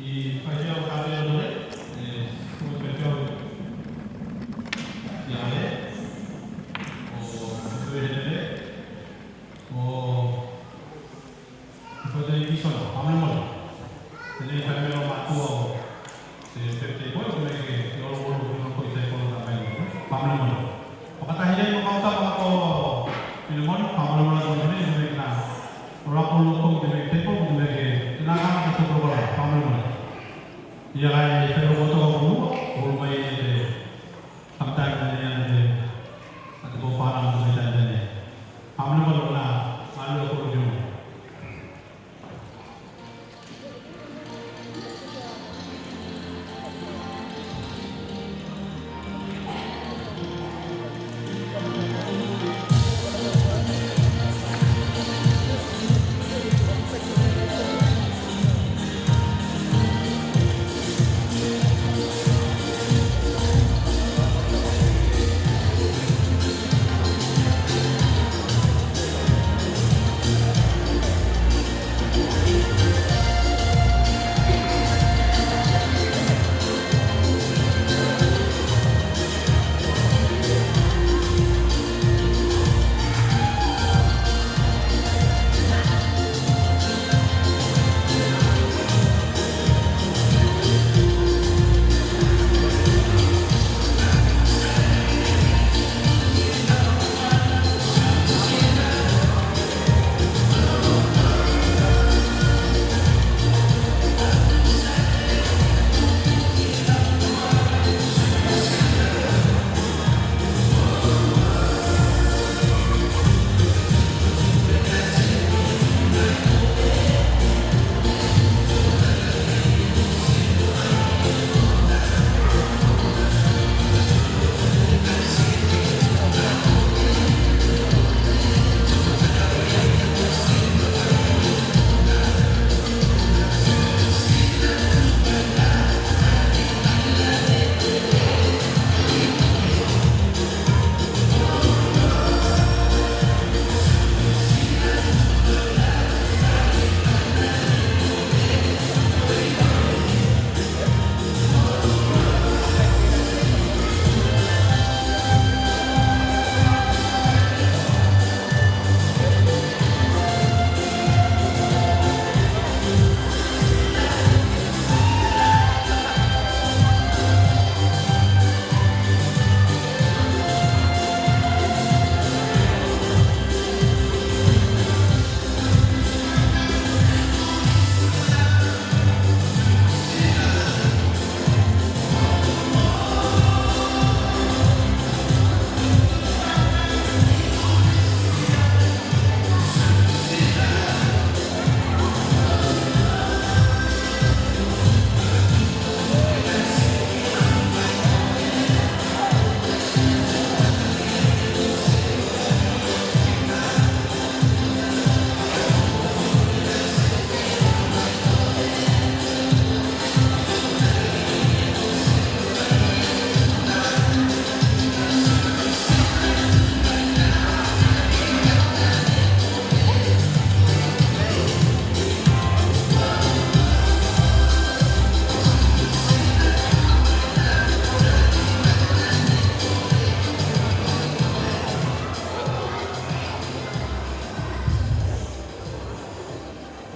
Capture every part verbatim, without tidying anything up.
I faifeau Kapelelole, e, ko faifeau ia Ale, o, ko faifeau Helele, o, ko faifeau Kisono, fakamolemole. Tenei fai mai loa matua o te, te, te, ko, ko me ke, ke olo, olo, ko, ko, te, ko, fakamolemole. Fakatahi lei mo kautapa ko Filemoni, fakamolemole, ko, ko, ko, ko, Ora ko loto ko te mea ke tepo, ko te mea ke, tena ka ko te polokalame, fakamolemole. Ia kae fai rokoto ko lua, ko lua mai e te, sometime nei a te, a te ko fana ko te mea nei. Fakamolemole, na, malo ko lua.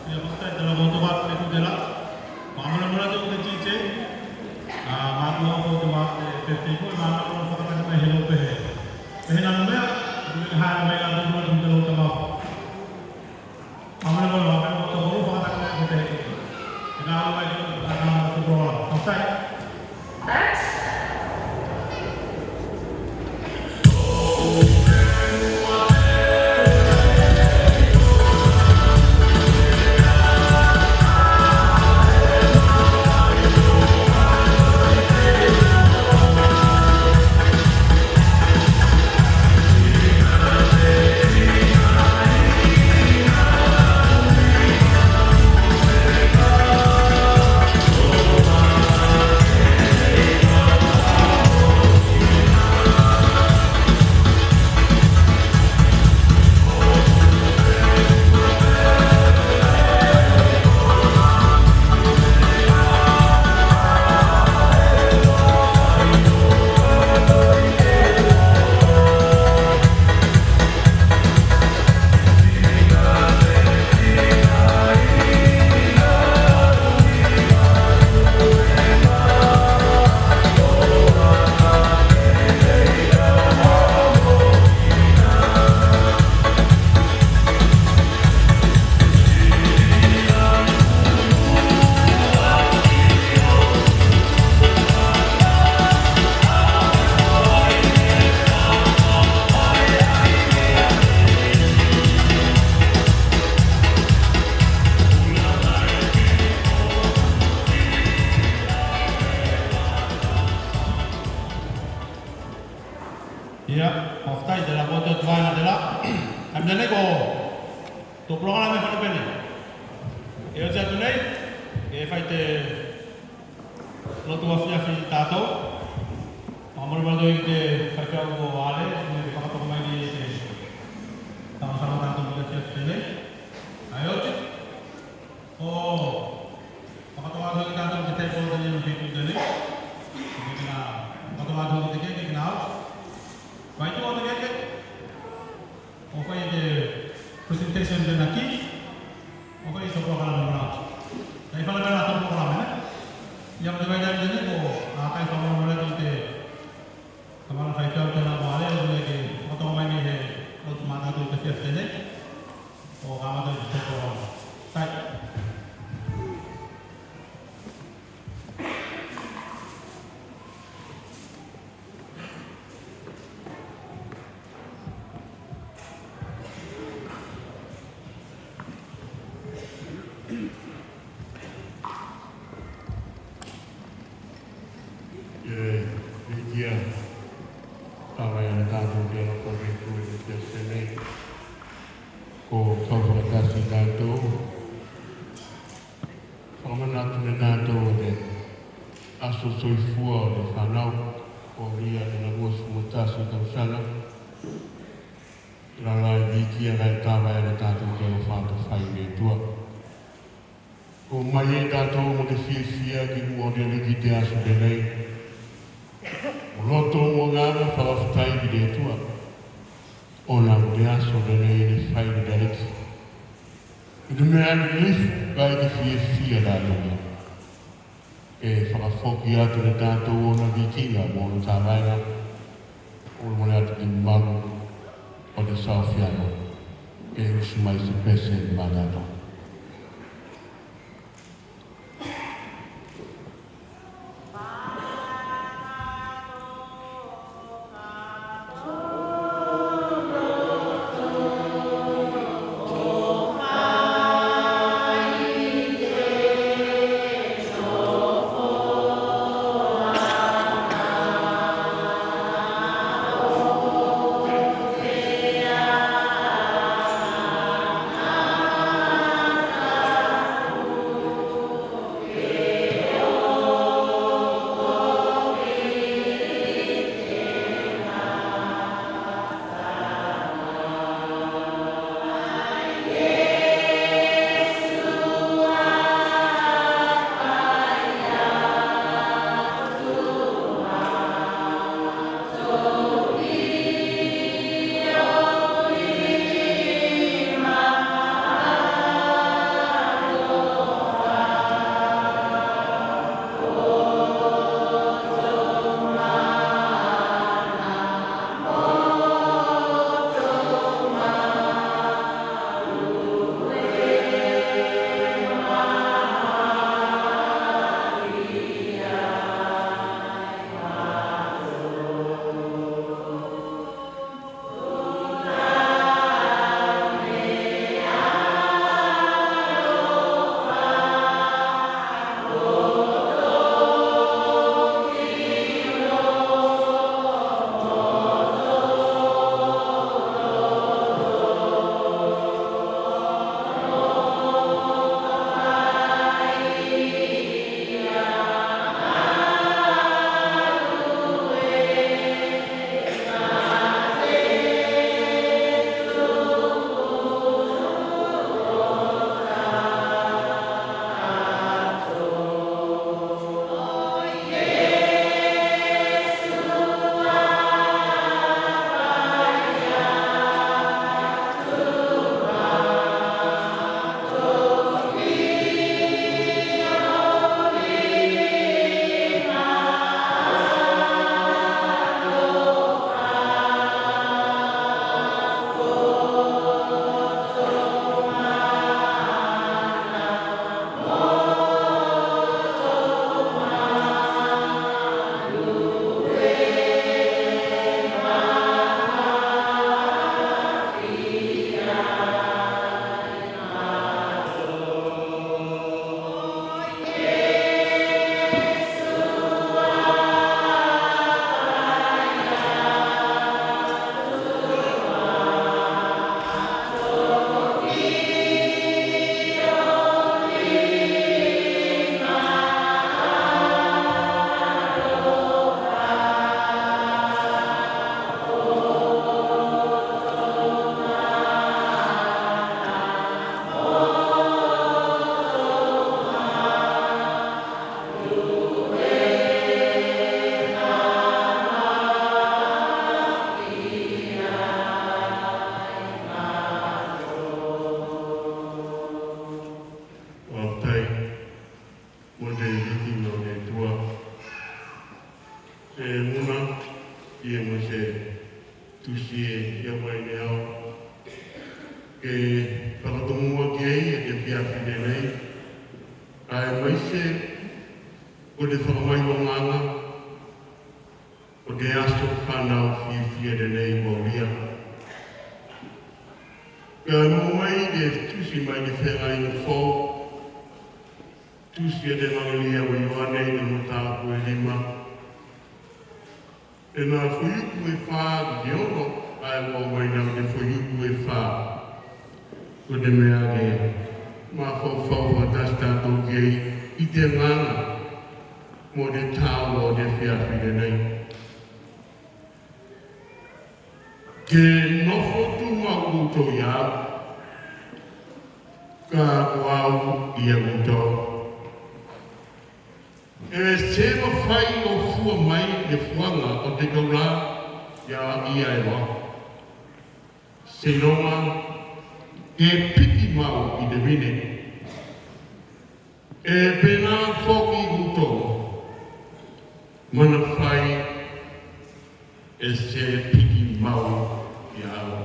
Ia, fakafetai tela mo te vatu e kutela. Fakamolemole atu ko te D J. A, matua ko te ma, e, te tiko, e matua ko fakataki mai he lope he. He nā mea, ko te mea haere mai la te mea ko te lope tama. Fakamolemole, fakamolemole, ko te fakataki mai ko te. E nā mai ko te, a, nā mai ko te, fakafetai. Fakafetai tela mo te vaega tela. Kae tenei ko tou polokalame fano penei. E oti atu nei ke fai te lotu afiafi tatou. Fakamolemole atu ki te faifeau ko Ale me ke fakatoka mai nei te tausaga tatou ki te afiafi tenei. Kae oti ko fakatoka atu ki tatou te table tenei, me ke tu tenei. Ke na fakatoka atu ki te keke ke na oti. Fai atu o te keke. Ko fai te presentation tenei ki, ko fai te polokalame manaoga. Kae fai la mea la te polokalame, ne? Ia mo te vaega tenei ko a kai fakamolemole atu ki te tamana faifeau tena ko Ale, o le ke fakatoka mai nei he lotu matatou i te afiafi tenei. Ko kamata i te polokalame. Kai. E, e ia, tala ia ne tatou te alofa mai ko te tenei. Ko kau fakatasi tatou. Fakamanatu ne tatou o te aso soifua o te fanau, ko ia te lua sefulu ma tasi tausaga. Tela la e vikia kae tala ia ne tatou te alofa atu fai ne Atua. Ko mai ei tatou mo te fiafia ki mua o te Aliki i te aso tenei. Mo loto mo agaga fakafetai ki te Atua. Ona ko te aso tenei ne fai ne te Aliki. I te mea ne lilifu kae ke fiafia tatou. E fakafoki atu ne tatou ona vikiga mo ona tavaega. Fakamolemole atu ki malu o te saofiaga. Ke usi mai se pese ma tatou. Te viti no te tua. Te muna, ia mo se tusi e ia mai ne au ke fakatomuaki ei e te afiafi tenei. Kae maise ko te fakamailogaga o te aso fanau fiafia tenei mo ia. Kae mo mai te tusi mai te Feagaiga Fou, tusi a te Evagelia o Ioane i te mataupu e lima. Tena fuaiupu e fa ki te ono, kae mo mai na te fuaiupu e fa. Ko te mea ke mafaufau fakatasi tatou ki ei i te agaga mo te taua o te afiafi tenei. Ke nofo tumau koutou i a au, kae ko au i a koutou. E se mafai o fua mai te fuaga o te kaula ia, ia e loa. Seiloga ke piki mau i te vine. E penā foki koutou, manafai e se piki mau i a au.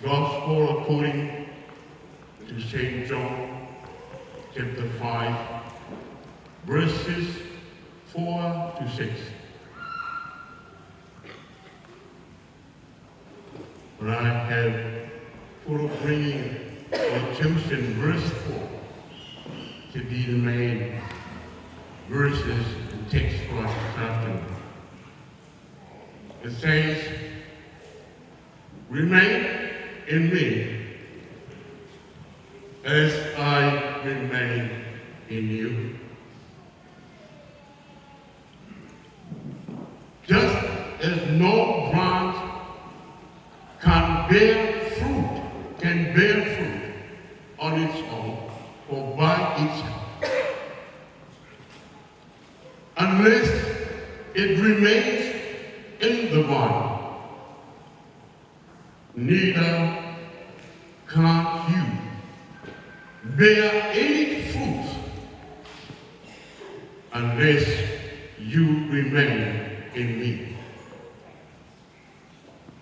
Gospel according to Saint John, chapter five, verses four to six. But I have for bringing or chosen verse four to be the main verses and text for us this afternoon. It says, "Remain in me as I remain in you." Just as no branch can bear fruit, can bear fruit on its own or by itself, unless it remains in the vine, neither can you bear any fruit unless you remain in me.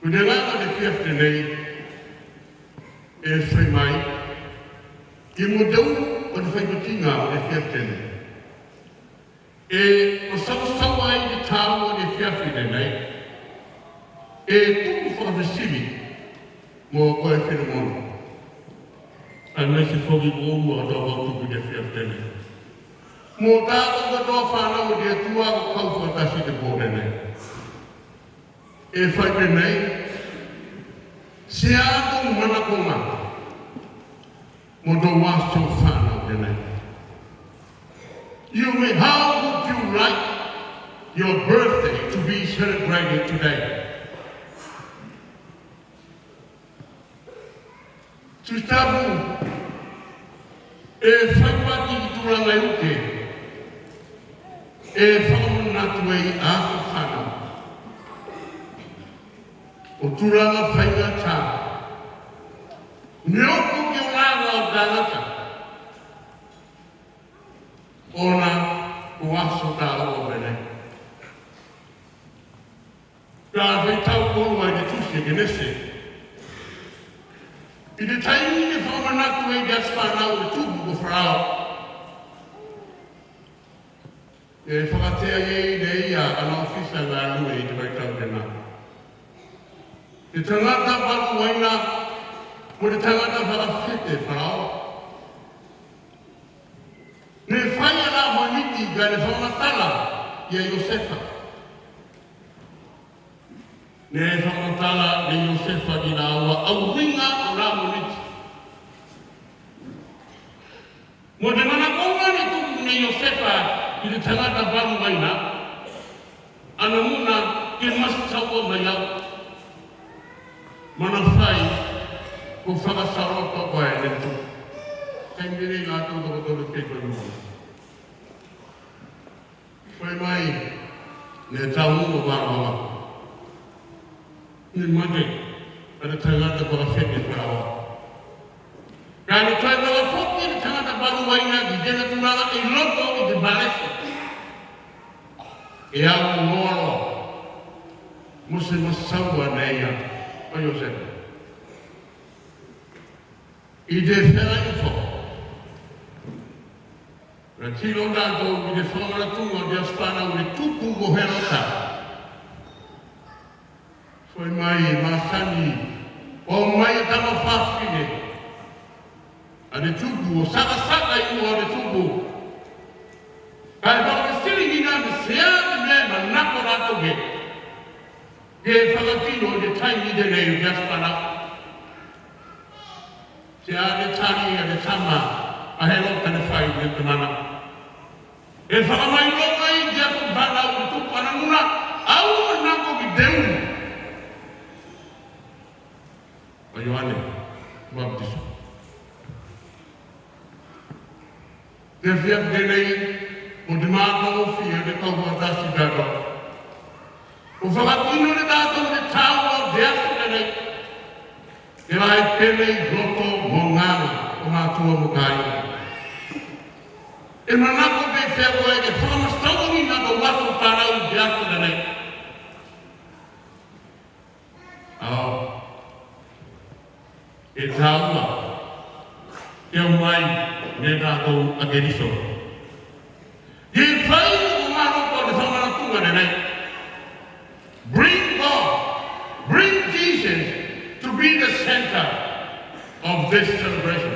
Ko te agaga o te afiafi tenei e fai mai ki mo te ulu o te faipitiga o te afiafi tenei. E masausau ai te taua o te afiafi tenei. E tuku fakafesili mo koe Filemona. Kae maise foki ko oulua katoa kau tuku i te afiafi tenei. Mo tatou katoa fanau o te Atua ko kau fakatasi i te po tenei. E fai penei, se a tou manakoga mo tou aso fanau tenei. You may, how would you like your birthday to be celebrated today? Tusi Tapu e fai pati ki tulaga e uke e fakamanatu ei aso fanau. O tulaga faigata ne oko ki olaga o tagata. Ona ko aso taua penei. Ka faitau kolu ai te tusi o Kenese. I te taimi ne fakamanatu ei te aso fanau o te tupu ko Farao, e fakatea ei ne ia ana ofisa galue i te vaitau tenā. Te tagata valu uaina mo te tagata fakafete Farao. Ne fai a la Moemiti kae ne fakamatala ia Iosefa. Ne fakamatala ne Iosefa ki lāua auiga o la Moemiti. Mo te manakoga ne tuku ne Iosefa i te tagata valu uaina, ana muna ke masaua mai au. Manafai ko fakasaloto koe ne tuku. Kae mele latou tokotolu ke koe mo. Fai mai ne tau mo valoa. Ne mate a te tagata fakafete Farao. Kae ne toe valoa foki ne tagata Maga i loto i te palese. E au loaloa mo se masaua nei a o Iosefa. I te fea i fo. Na tilo tatou i te fakamanatuga o te aso fanau i te tupu o Herota. Foʻi mai e masani, o mai e tama fafine a te tupu, o sakasaka i mua o te tupu. Kae fakafefiligina me se ā te mea e manako latou ke, ke fakatino i te taimi tenei o te aso fanau. Se ā te tali a te tama a Herota ne fai i te tamana. E fakamailoga i te aso fanau i te tupu anamuna, au manako ki te ulu o Ioane Papatiso. Te afiafi tenei, mo te matagofie o te kau fakatasi tatou. Ko fakatino ne tatou te taua o te aso tenei. Tela e pele i loto mo agaga o matua mo kaioga. E manako pefea koe ke fakamasauagina tou aso fanau i te aso tenei? Ao e taua te o mai ne tatou a Keriso. Ke fai ko galo ko te fakamanatuga tenei. Bring God, bring Jesus to be the center of this celebration.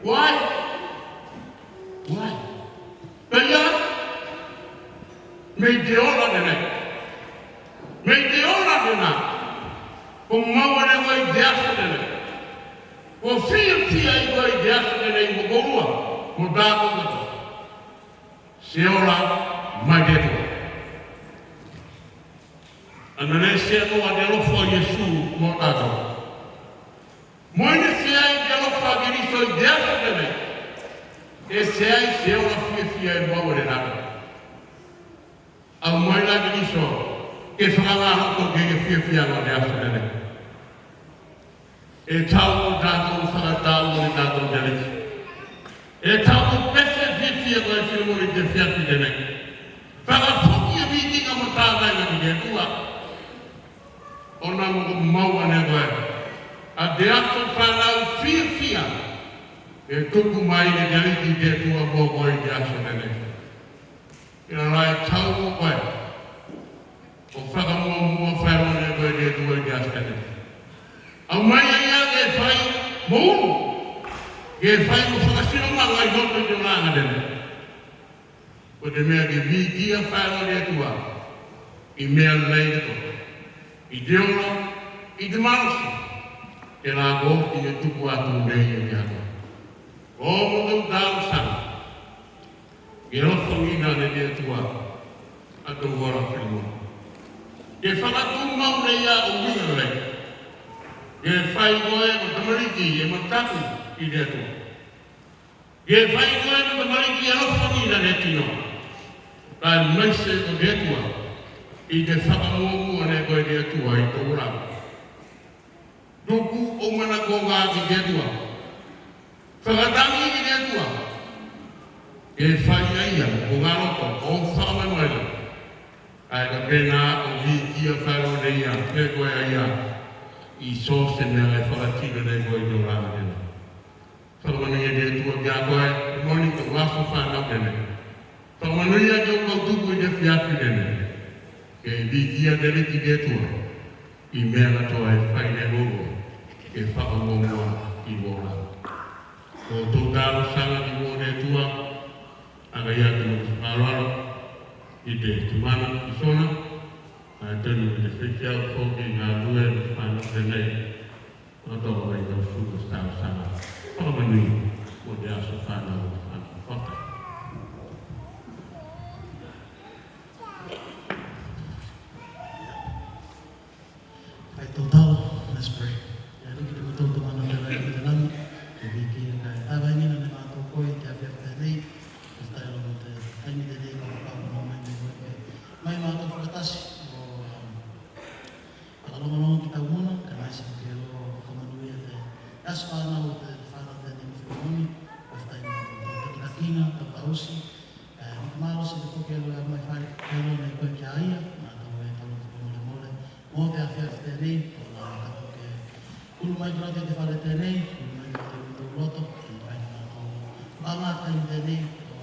Why? Why? Peia, me i te ola tenei. Me i te ola tenā. Ko maua ne koe i te aso tenei. Ko fiafia i koe i te aso tenei mo koulua, mo tatou katoa. Se ola mai te Atua. Ana ne seanoa te alofa o Iesu mo tatou. Mo ne seai te alofa a Keriso i te aso tenei. E seai se ola fiafia e maua ne tatou. Aumai la Keriso ke fakagaloto ke ke fiafia mo te aso tenei. E tau o tatou fakatau o tatou te Aliki. E tau o pese fiafia ko e Filemoni te afiafi tenei. Fakafoki e vikiga mo tavaega ki te Atua. Ona mo ko maua ne koe a te aso fanau fiafia e tuku mai ne te Aliki te Atua mo koe i te aso tenei. Ia la e tau o koe o fakamuamua faeloa ne koe te Atua i te aso tenei. Aumai a ia ke fai mo ulu, ke fai mo fakasinomaga i loto i te olaga tenei. Ko te mea ke vikia faeloa te Atua i mea lei katoa, i te ola, i te malosi, telā ko oti ne tuku atu ne ia ki a koe. Ko motou talosaga ke alofagina ne te Atua a tou ola Filemoni. Ke fakatumau ne ia o uiga lei. Ke fai koe mo tamaliki e mataku i te Atua. Ke fai koe mo tamaliki e alofagina ne tino, kae maise ko te Atua, i te fakamuamua ne koe te Atua i tou ola. Tuku ou manakoga ki te Atua. Fakatagi ki te Atua. Ke fai a ia ko galoto o fakamanuaina. Kae kapena o vikia faeloa ne ia me koe a ia i so se mea e fakatino ne koe i te olaga tenei. Fakamanuia te Atua ki a koe, moni tou aso fanau tenei. Fakamanuia tou kautuku i te afiafi tenei. Ke vikia te Aliki te Atua i mea katoa e fai ne koulua ke fakamuamua i ou ola. Ko tou talosaga ki mua o te Atua, a kae ia te motu fakaaloalo i te tamana i sona, a tonu i te faifeau foki, galue mo te fanau tenei. Katoa mai kau suka talosaga fakamanuia mo te aso fanau. Fakafetai. Kae tou talo, let's pray. Te Aliki te motou Tamana telā i te lagi, te vikia kae tavaegina ne matou koe i te afiafi tenei. Fakafetai mo te taimi tenei ko te papa mo mai nei koe ke mai matou fakatasi o fakalogologo ki tau muna, kae maise ke loa fakamanuia te aso fanau o te fānau tenei mo Filemoni. Fakafetai mo Ina, tau tausi, e, malosi te foki alu e mai fai, fai loa nei koe ki a ia, matou e tau foki molemole mo te afiafi tenei, ko la katou ke ulu mai ki loto i te fale tenei, ulu mai ki loto i te loto, e fai matou vaega taimi tenei, ko,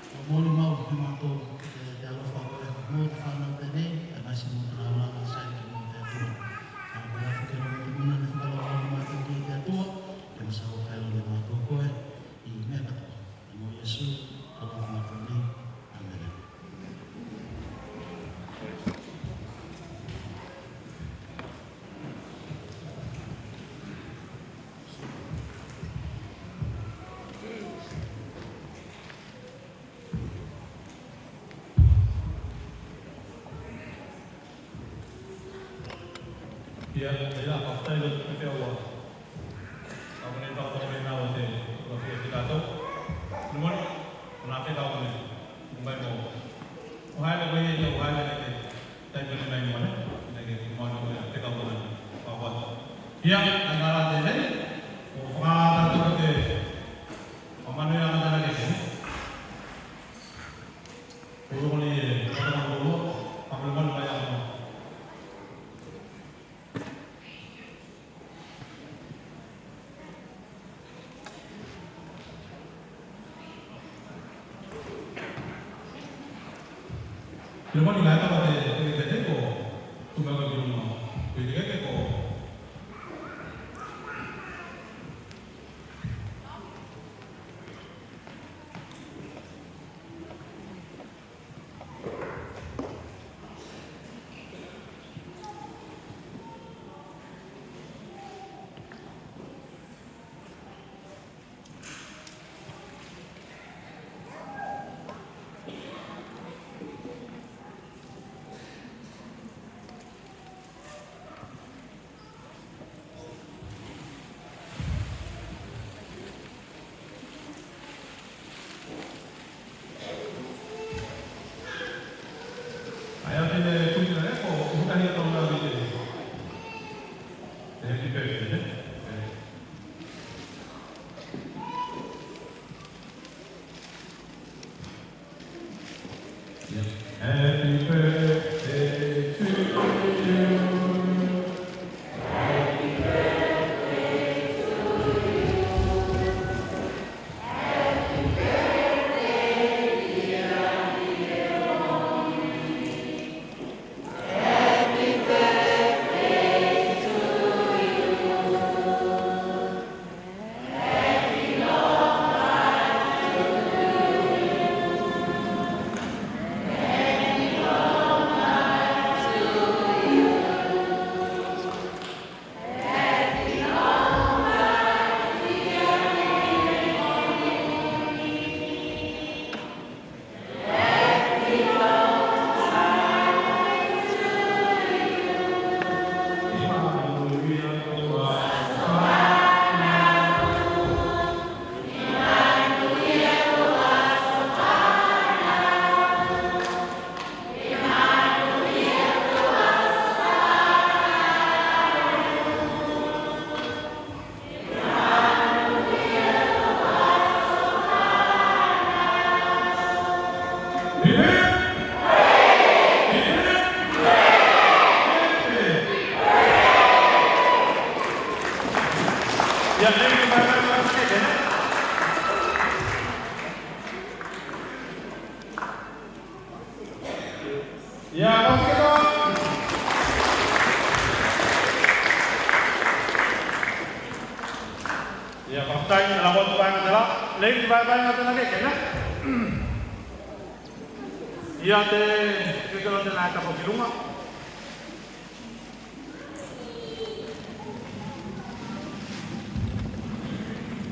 ko molimau ki matou te, te alofa koe mo te fanau tenei, e maise mo te laulaga sai ki mo te Atua. A koe a foki loa mo te muna ne fakalaulaga matou ki te Atua, e masalo fai loa ne matou koe, i mea katoa. Mo Iesu, alofa matou nei. Amene. Ia, ia, fakafetai loa ki te fea ua. Au nei fakatoka nei na o te, o te, o te kato. Numoni, o na fekau nei. Mai mo. O haele mai, o haele nei. Tai mai mai mo nei. Nei ke mo nei, fekau nei. Wa, wa. Ia, a na la te nei. O fakatoka te. O manu ia na ke. Happy birthday to you. Ia, fakafetai. Ia, fakafetai, la ko tu vaega tela. Nei, tu vaega tela ke, ke, na? Ia, te, ke, ke lo te na tapo ki luga.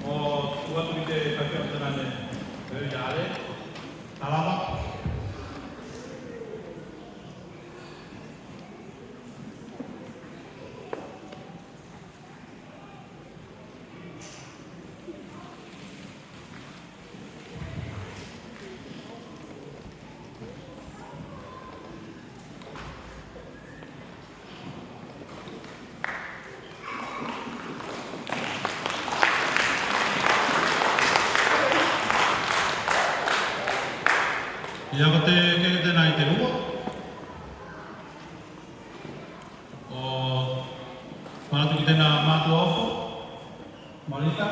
O, ua tu ki te kafi o te nane. Ia, ale. Alama. Ia ko te, ke tenā i te lua. Ko manatu ki tenā mātua ofo. Marisa.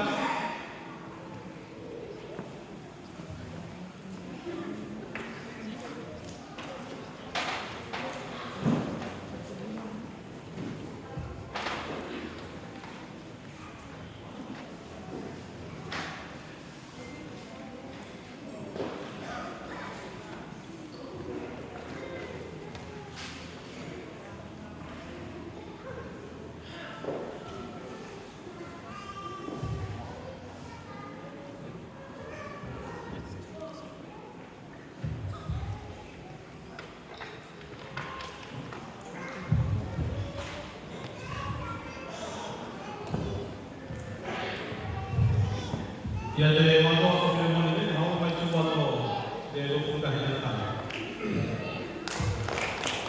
Ia te mātua ofo Filemoni nei, ne haua mai tu atu te lua tahi ana tama.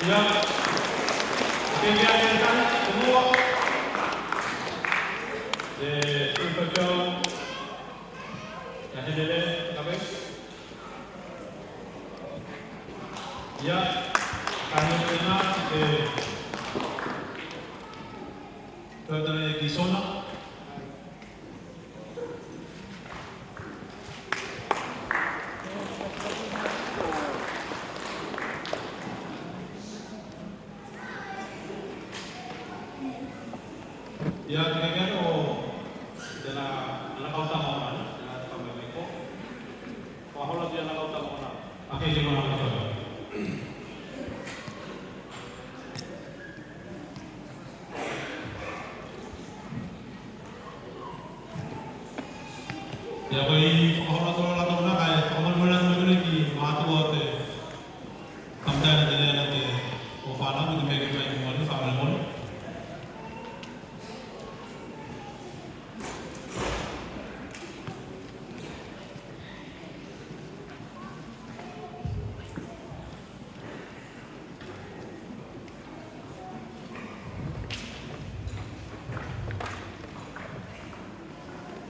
Ia, ke ke ake tani, te lua. Te Supercell. Ia te lele, ka vei. Ia, ka ne tena, te Tōtara e ki sona. Ia, te kekere o tena, ana kautama ona, tena te kamaimai ko. Ko hola ki ana kautama ona. Ake te kona kautama. Ia, koe fakaholo atu loa latou na kae fakamolemole atu mai konei ki mātua o te tamatai ne tenei ana te o fanau, ki te mea ke mai ki moli, fakamolemole.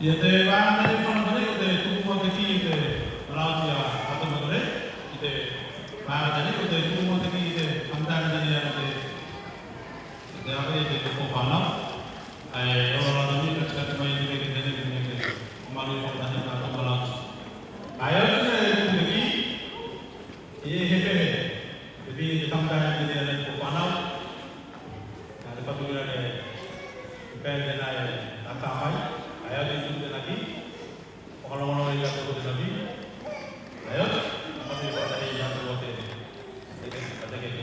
Ia te vaega nei fakamolemole, ko te tuku atu ki te malaoti a Tamakonei, ki te vaega nei, ko te tuku atu ki te tamatai nei a te, te ave te tuku fanau. Ae, o la tani, katikati mai, te mea ke tene, te mea ke, o malu i fakatahi na tau malaoti. Ae, o te tuku ki, e he pehe, te pini te tamatai nei a te tuku fanau. Ia te fatu ia ne, pele tenā e tata mai, ae atu i tuku tenā ki, fakalogologo i latou ko tenā ki, ae atu, a fatu i fakatahi i latou ko te, te, te, te, te, te,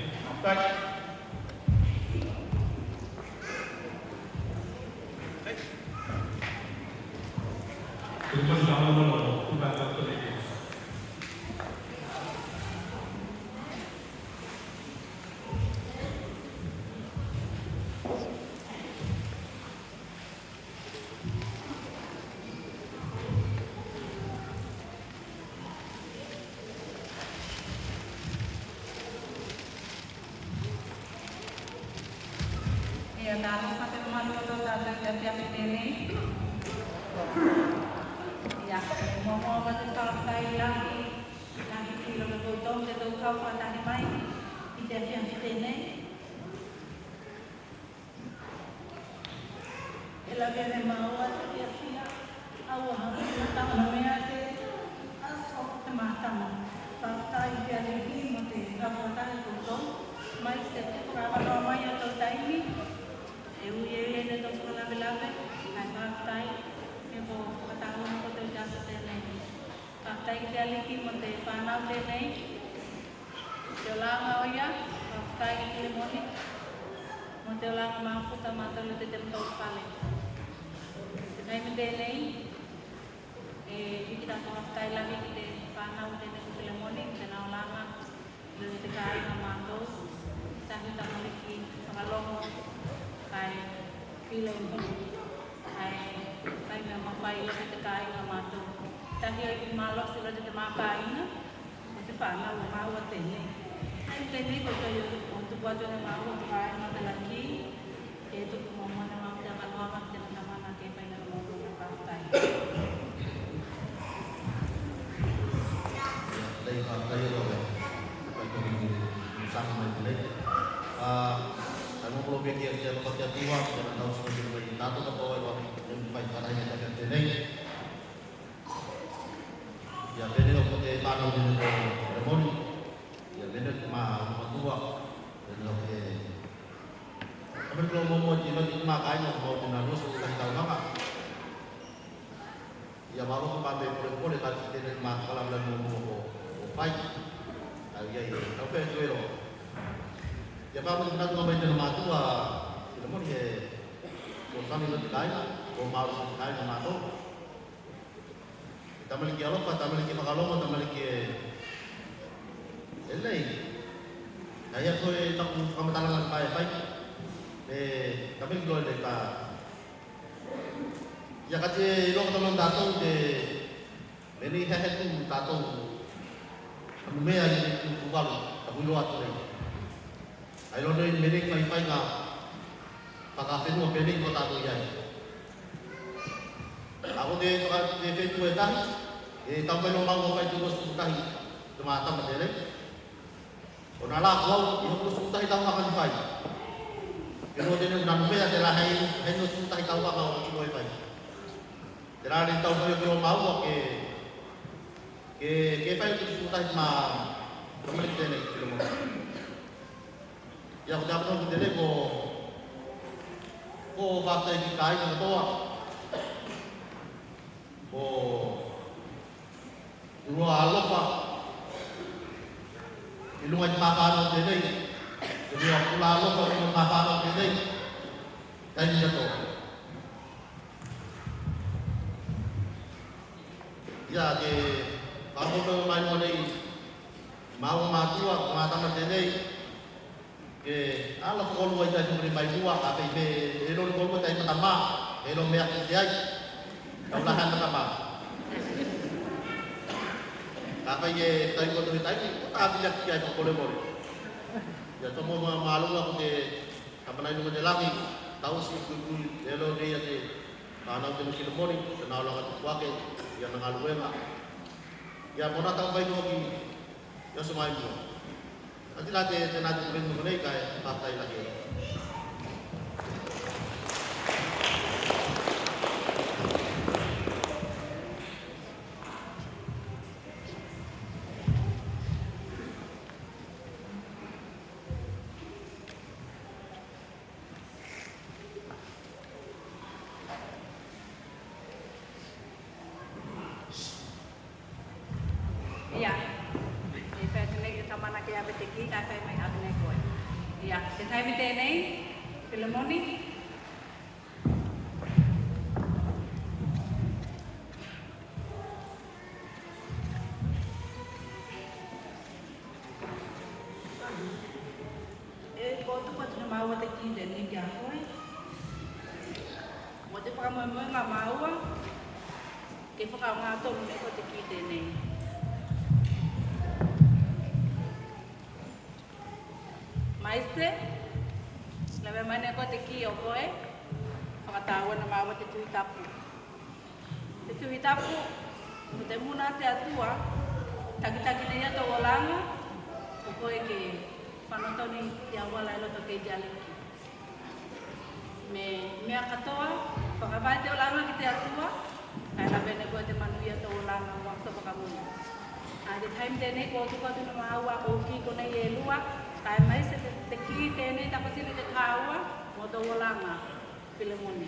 Ia, talofa te mamalu o tatou i te afiafi tenei. Ia, e muamua atu te fakafetai lahi, lahi ki loto koutou te tou kau fakatahi mai i te afiafi tenei. E lave ne maua te fiafia, aua e tau ne mea te aso te matama. Fakafetai ki te Aliki mo te fakafetai koutou, mai se te fakaavanoa mai o tou taimi, e ui ei ne tou fakalavelave, kae fakafetai, ke ko fakataua ne koutou i te aso tenei. Fakafetai ki te Aliki mo te fanau tenei. Te olaga o ia, fakafetai ki Filemoni. Mo te olaga mafuta matou i loto i te matafale. Te taimi tenei, e, e piki tatou fakafetai lahi ki te fanau tenei ko Filemoni, mo tena olaga i loto i te kāiga a matou. Tahi o tamaliki fakalogo, kae Filemoni. Kae, kae mea mafai i loto i te kāiga a matou. Tahi o ieiki malosi i loto i te makāiga, o te fanau o maua tenei. Kae tenei ko te, o tuku atu ne maua ko te vaega o te laki, ke tuku muamua ne maua te avanoaga ki te matamana ke fai ne maua te fakafetai. Ia, te fakafetai o te Ia, penei o te fanau tenei ko Filemoni. Ia, penei o te ma, matua. Penei o te, a, penei ko momo te ma, te ma kāiga ko mau tenā lua sefulu tahi tauaga. Ia, mālō ko pā me polepole ka ki tenei ma fakalavelave momo ko, ko fai. Au ia, ia, tau pea e tuelo. Ia, pā mo te fanatu mai tenā matua, Filemoni, e, ko sami no te kāiga, ko mālō te kāiga matou. Tamaliki alofa, tamaliki fakalogo, tamaliki e, e lei. Na ia ko e taku fakamatalaga mai e fai. E, tamaliki loa e lei ka. Ia ka te iloa ko tamaliki tatou te, me nei he he tu tatou. Ka Numea i te Tuvalu, taku iloa atu nei. Ai lo nei me nei faifaiga fakafenua penei ko tatou i ai. A ko te faka, te fetu e tahi, e tau mai lo mau o fai te lua sefulu tahi, te ma tama tenei. Ona la ko au, i hoku lua sefulu tahi tauaga ni fai. Te lua tenei na Numea telā hai, hai lua sefulu tahi tauaga o tino e fai. Telā nei tau fai o te lo mau ke, ke, ke fai o te lua sefulu tahi ma, tamaliki tenei, te lo mau. Ia ko te apotoki tenei ko, ko fakafetai ki kāiga katoa. Ko iloa alofa i luga i te ma fanau tenei. Ko iloa pula alofa i luga i te ma fanau tenei. Taimi katoa. Ia ke fakamolemole mai luga nei. Mau matua, ko ma tama tenei. Ke ala fakalua i tai fukuri mai lua, a pei me e lo ni kolua tai matama, e lo mea ke te ai. Tau la hai matama. Ka fai e tai ko te tai, ko ta pila ki ai fakalua. Ia tomo ma malua ko te Tamana i luga te lagi, tau si kuikui, e lo nei a te fanau tenei Filemoni, tenā o laga tuku ake, ia na galuega. Ia mo na tau fai noa ki, ia so mai mua. Ati la te, tenā te kuveni konei kae, fakafetai lagi. Ia. E fai atu nei ki tamana ke ave te ki, kae fai mai atu nei koe. Ia, te taimi tenei, Filemoni. E, ko tuku atu ne maua te ki tenei ki a koe. Mo te fakamoemoega maua, ke fakaaoga tonu ne koe te ki tenei. Maise, lavea mai ne koe te ki o koe, fakatāua ne maua te Tuhi Tapu. Te Tuhi Tapu, ko te muna a te Atua, takitaki ne ia tou olaga, ko koe ke fano tonu i te auala i loto ki te Aliki. Me mea katoa, fakavae te olaga ki te Atua, kae lavea ne koe te manuia tou olaga mo aso fakamua. A te taimi tenei ko tuku atu ne maua kou ki konei e lua, kae maise te, te ki tenei, tapasili te kāua mo tou olaga. Filemoni.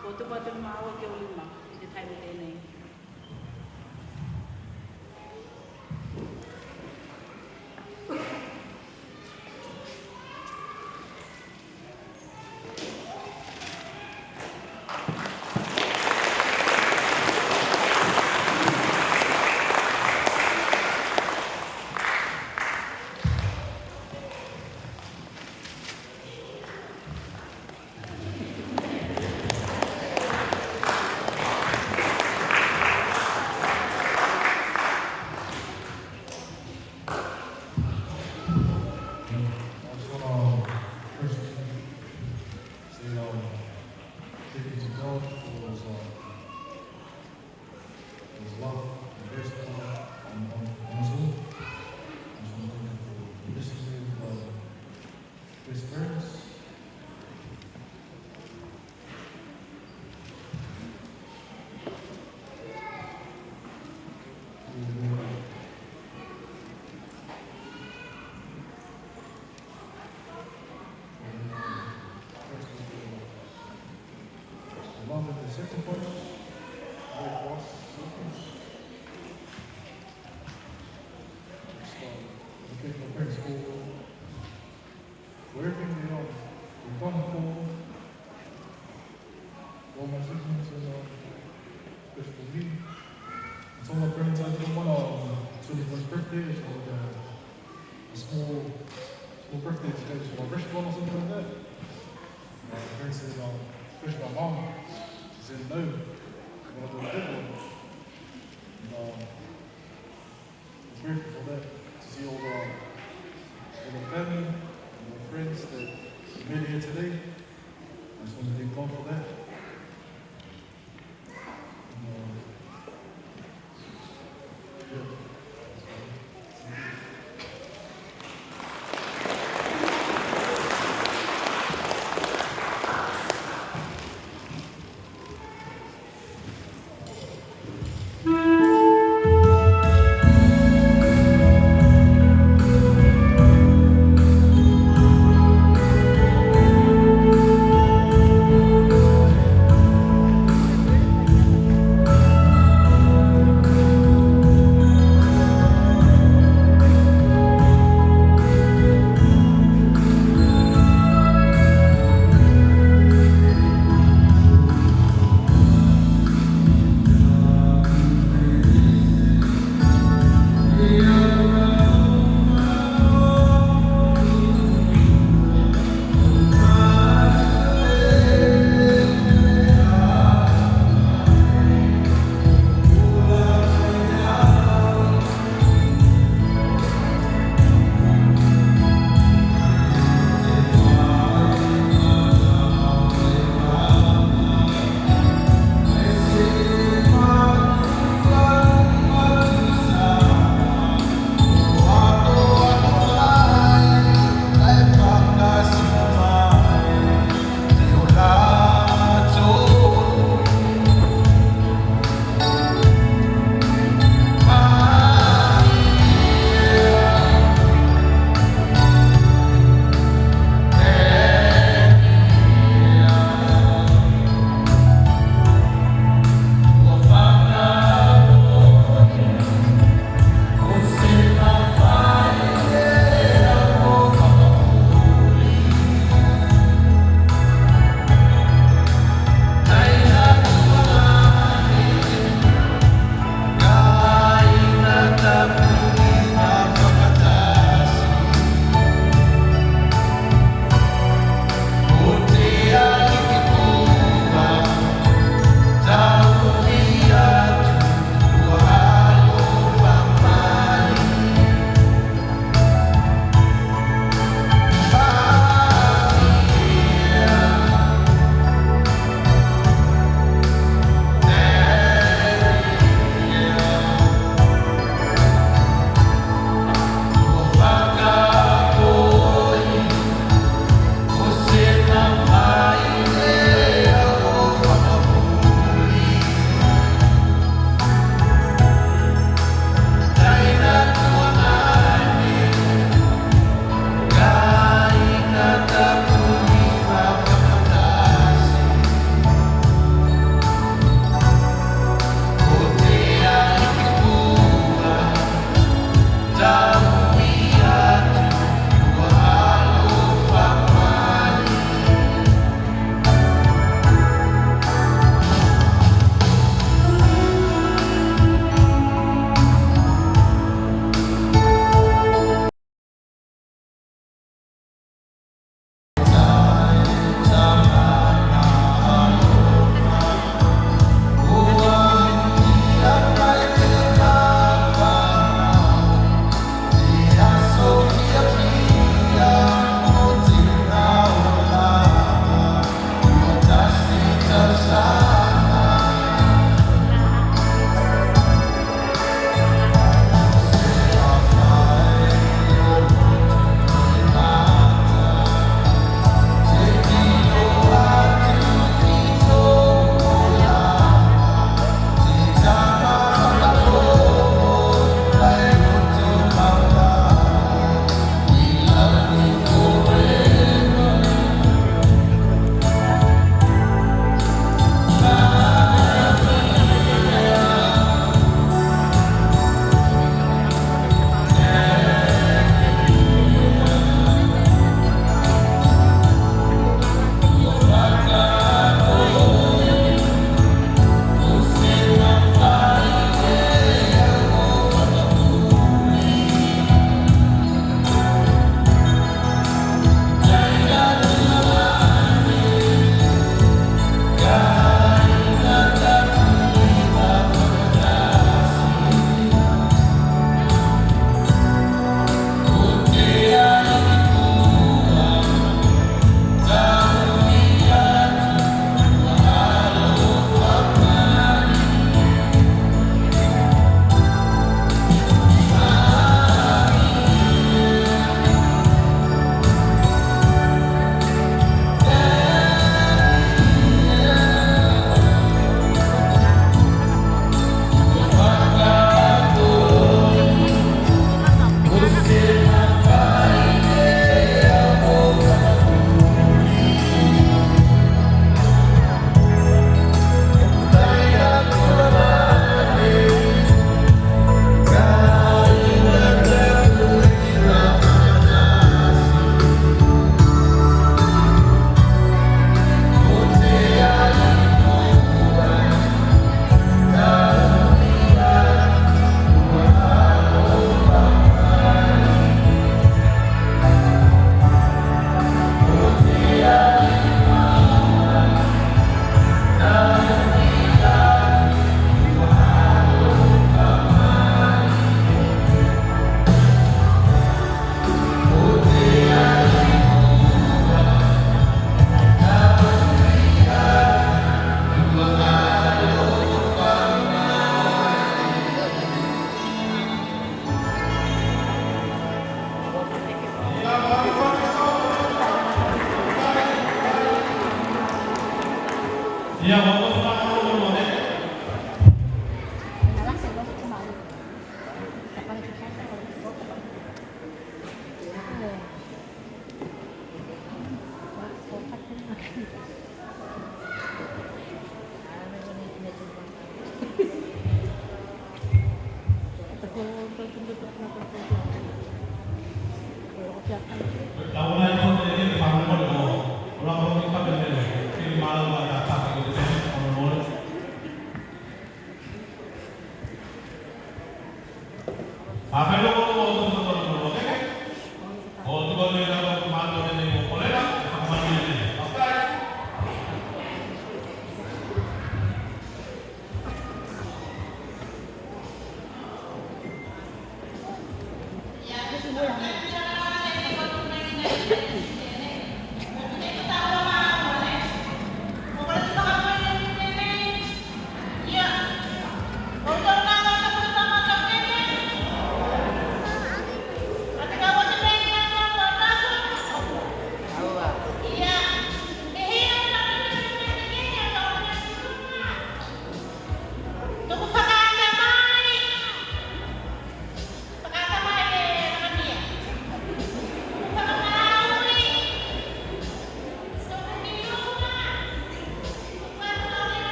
Ko tuku atu ne maua ki ou lima i te taimi tenei. His love and grace upon, on, on, on us all. I just want to thank you for the blessings of, uh, His parents. Twenty-first birthday is like a, a small, small birthday, it's like a restaurant or something like that. Uh, apparently, uh, especially my mom, she said no. She wanted a big one. And, um, I'm grateful for that, to see all the, all the family and the friends that we made here today. I just want to thank God for that. And, uh, yeah.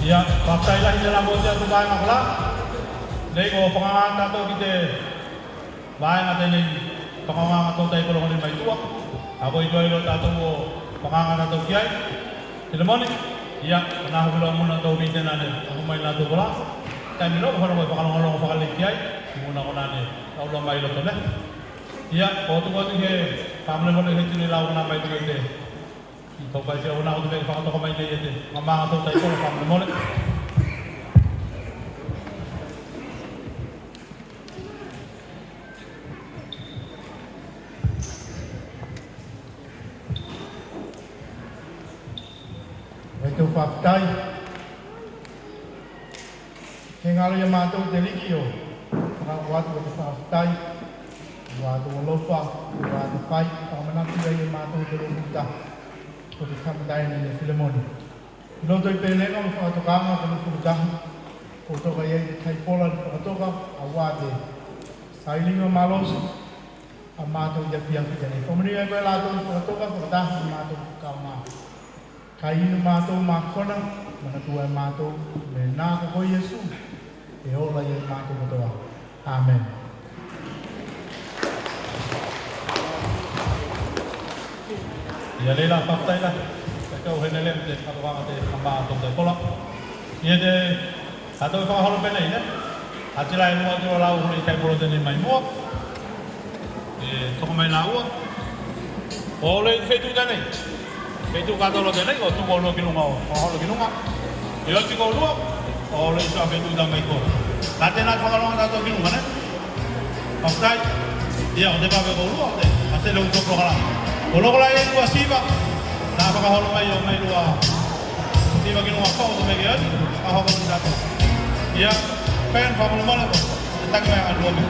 Ia, fakafetai lahi ne la mo te atu vaega kola. Nei ko fakaga tatou ki te vaega tenei, fakaogaga to tai kologa nei mai tua. A ko i tua i lo tatou o fakaga tatou ki ai. Filemoni, ia, na hoki loa muna tou vite na ne, a ko mai na tou kola. Taimi loa, ko fano ko fakalogologo fakalei ki ai, muna ko na ne, au loa mai loto ne. Ia, ko tuku atu ke, fakamolemole he tino i lau na mai tuku i te. I tau kai sia ona o te mea fakatoka mai nei e te mamaga tau taikola fakamolemole. Keitou fakafetai. Ke galo ia matou te liki o fakaoʻo atu o te fakafetai, o atu alofa, o atu fai, fakamanatu ia matou te lua fulu tahi o te tama taina nei Filemoni. I loto i pelega o fakatokaga o te lua fulu tahi, ko toka ia i te taipola ne fakatoka, auā te sailiga malosi a matou i afiafi tenei. Fakamanuia koe latou ne fakatoka, fakataha ne matou fakaoga. Kae inu matou makona, manatua e matou, me na ko koe Iesu, e ola ia i matou katoa. Amene. Ia leila fakafetai la, te kau henele te katokaga te kama tau taikola. Ia te Tatou e fakaholo penei ne. Atila e mua atu la lau holo i kae polo tenei mai mua. E toka mai la ua. O le feitu tenei. Feitu katoa tenei, o tuku o lua ki luga, o fakaholo ki luga. E oti ko lua. O le iso a feitu ta mai ko. Ka tena fakaloga tatou ki luga ne. Fakafetai. Ia, o te vave ko lua, o te, a te lou to programa. O loko la e lua siva. Na fakaholo mai o mai lua. Siva ki luga fau, o te mea ke ati, a hoko ki tatou. Ia, pen fakamolemole ko, e taki mai a lua mea.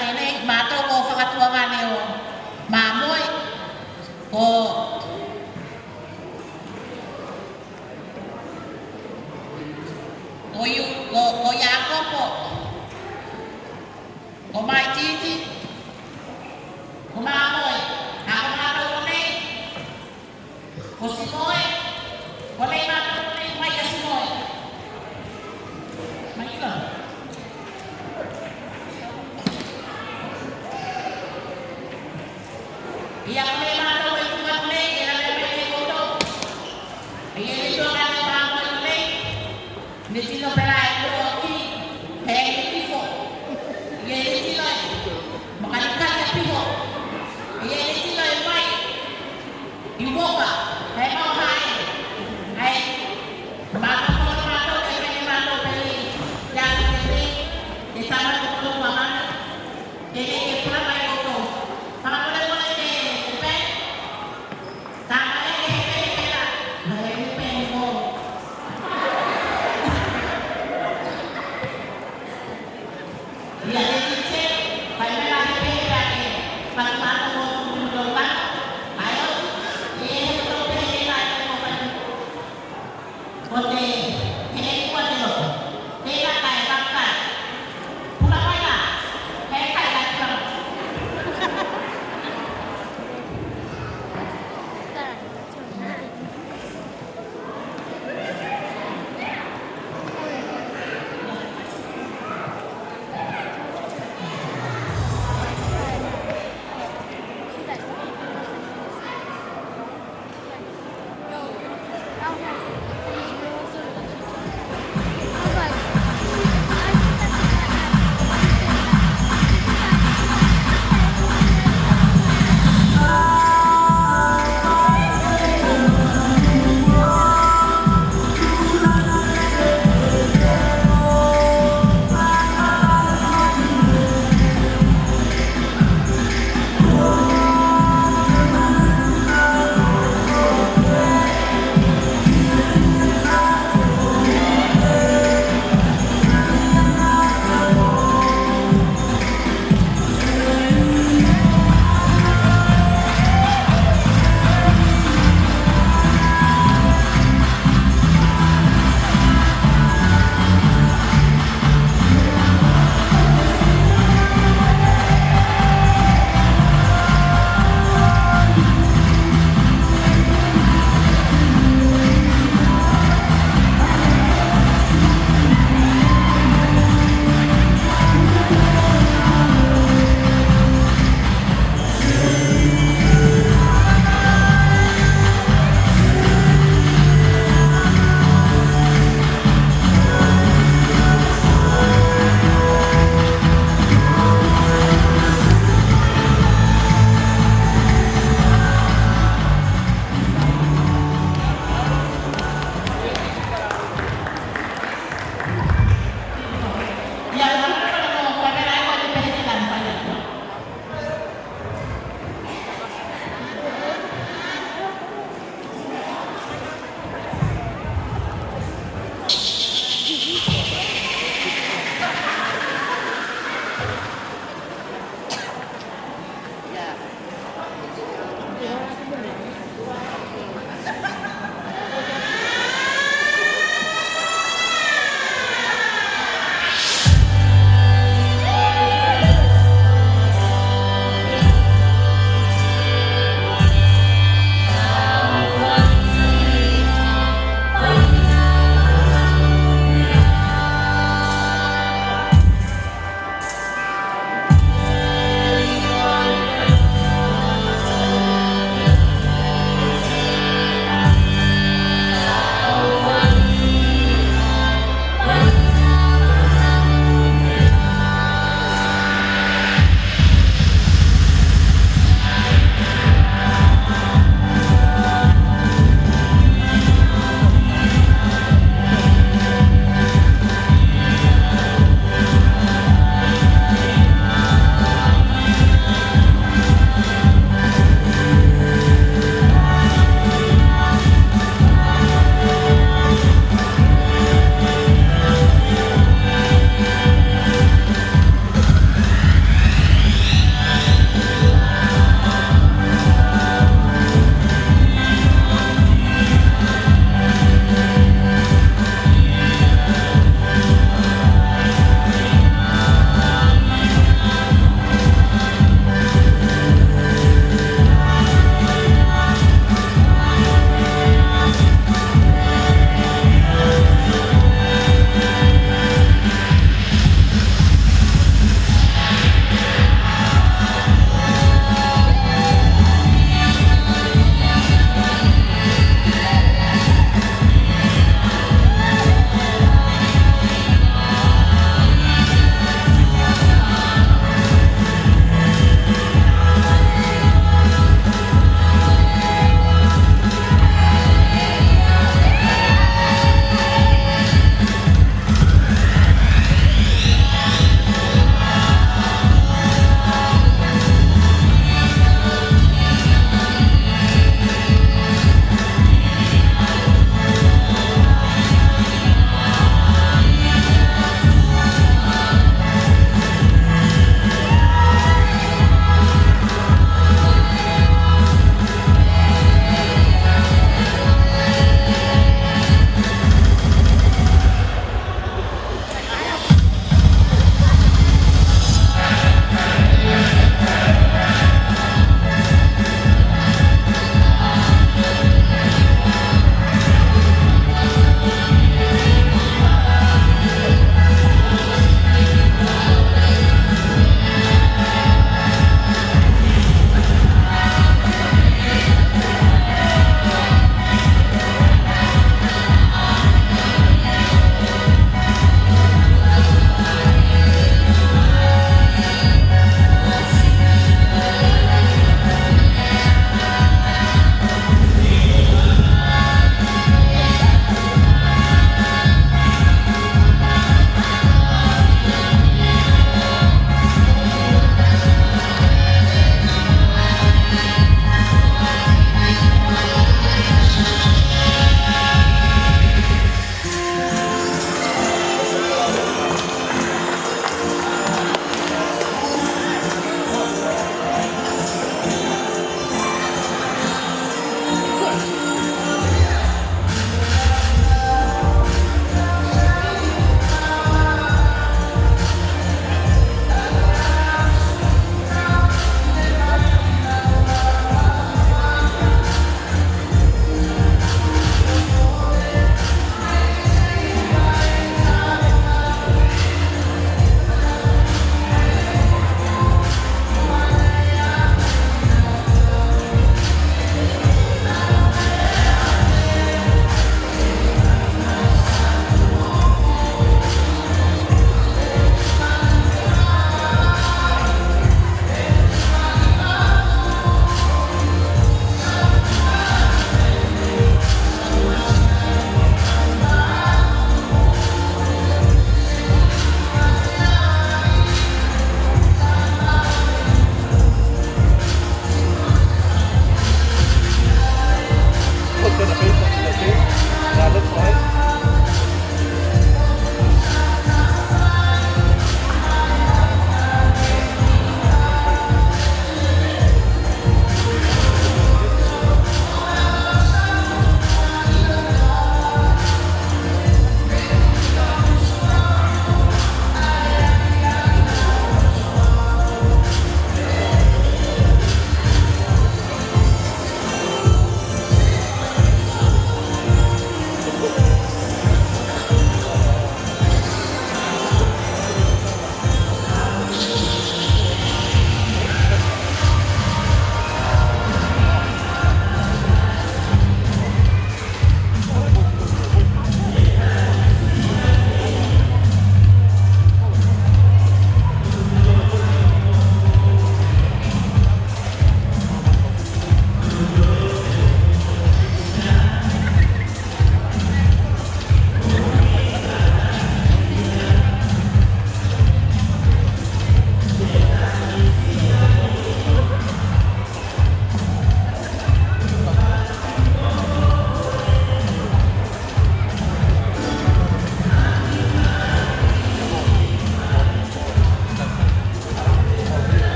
Nei matou ko fakatuaga nei o Mamoe, ko, ko Iu, ko, ko Iakopo, ko Maitiiti, ko Mamoe, a ko matou konei, ko Simoe, konei matou konei, mai a Simoe. Mai ika. Ia konei matou i tuga konei, e la me mai nei koutou. Ia i tuga nei matou konei. Ne tino pela e kuro ki, he ne tifo. Ia ne tino e makalikali a piho. Ia ne tino e mai i uoka, he mau hae. Ae matou ko matou e mai matou pele. Ia ko te te tama ko ko mamana. Te te e pula mai ko ko. Tama ko le ko le te te pe.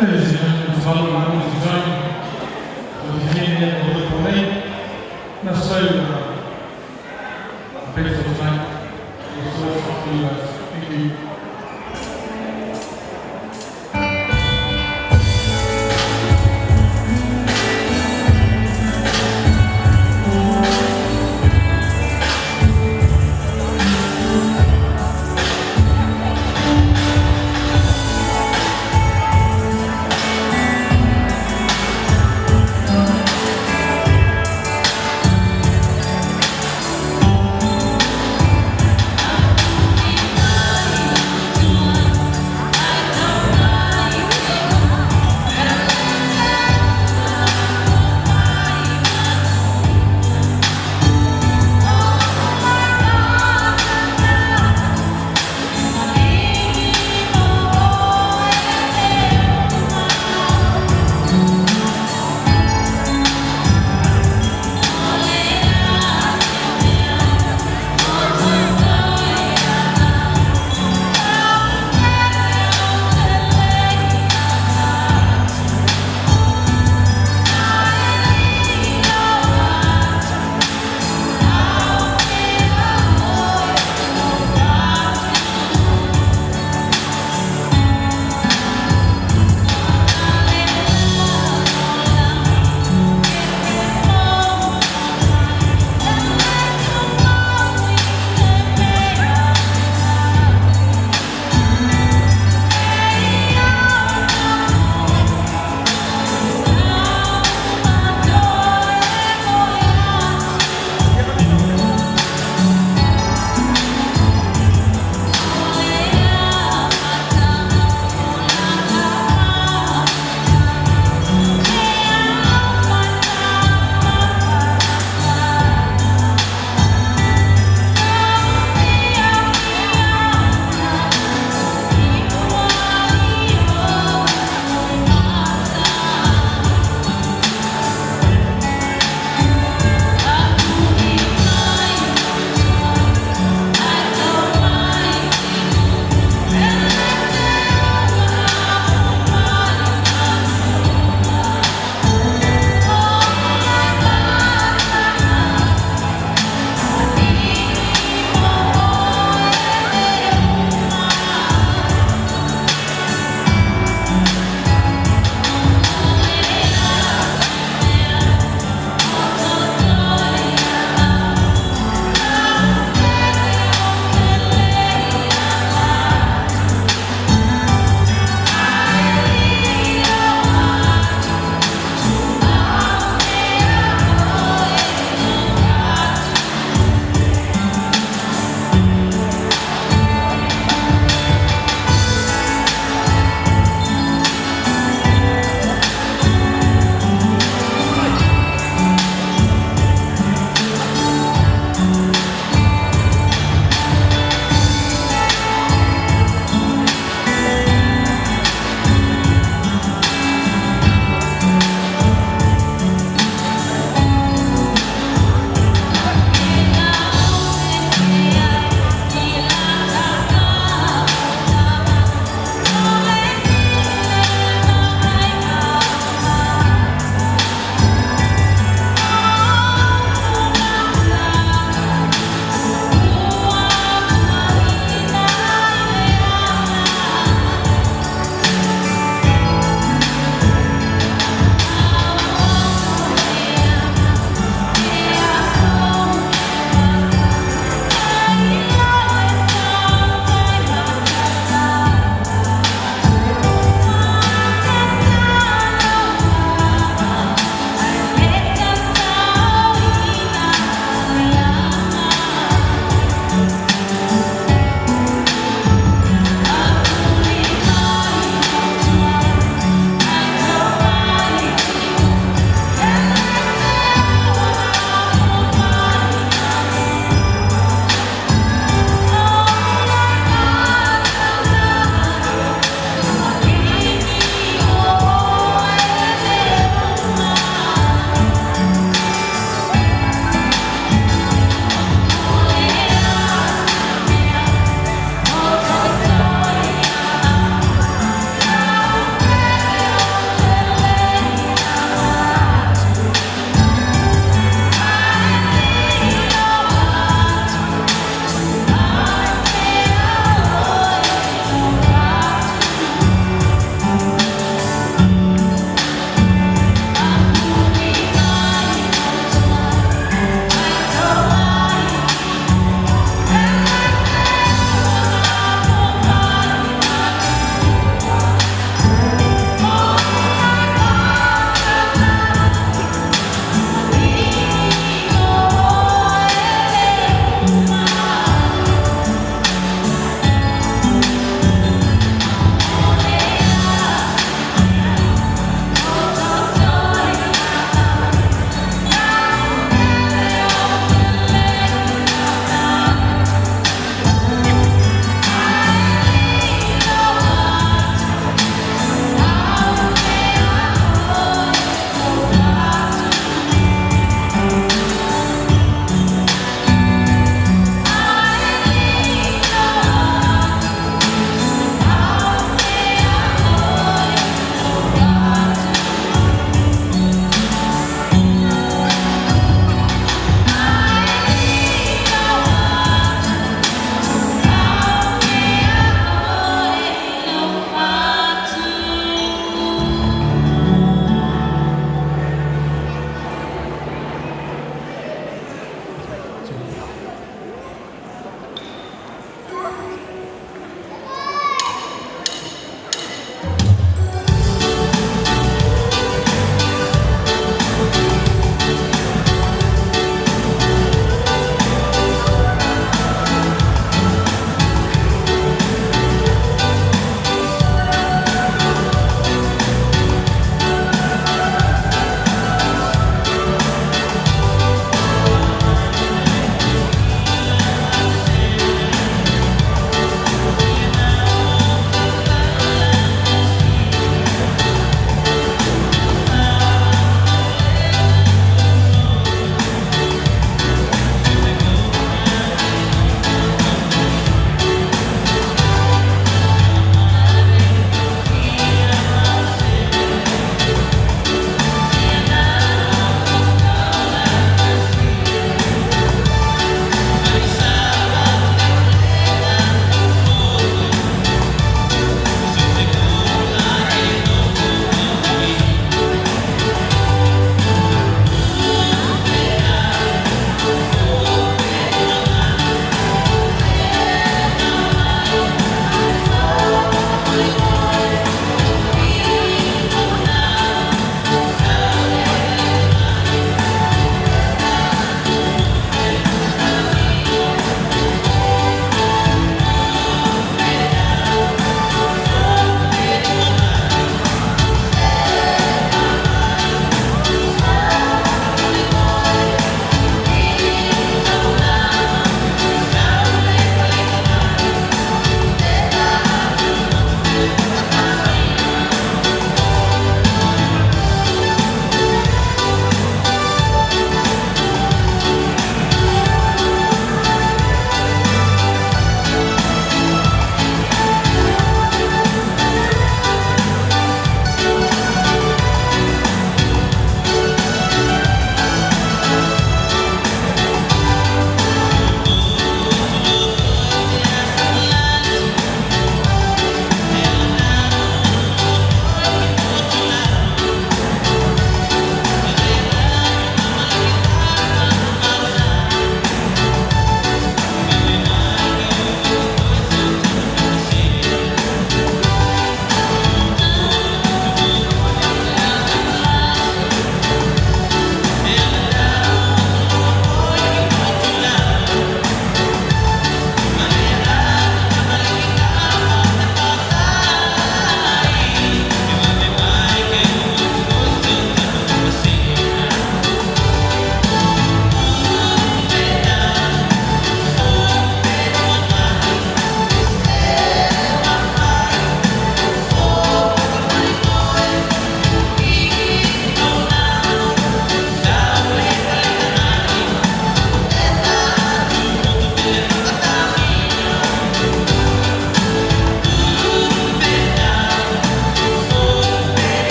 Ladies and gentlemen, it's about the moment to join the Virginia Olympic Parade. That's so, uh, a beautiful time. It's so for you guys. Thank you.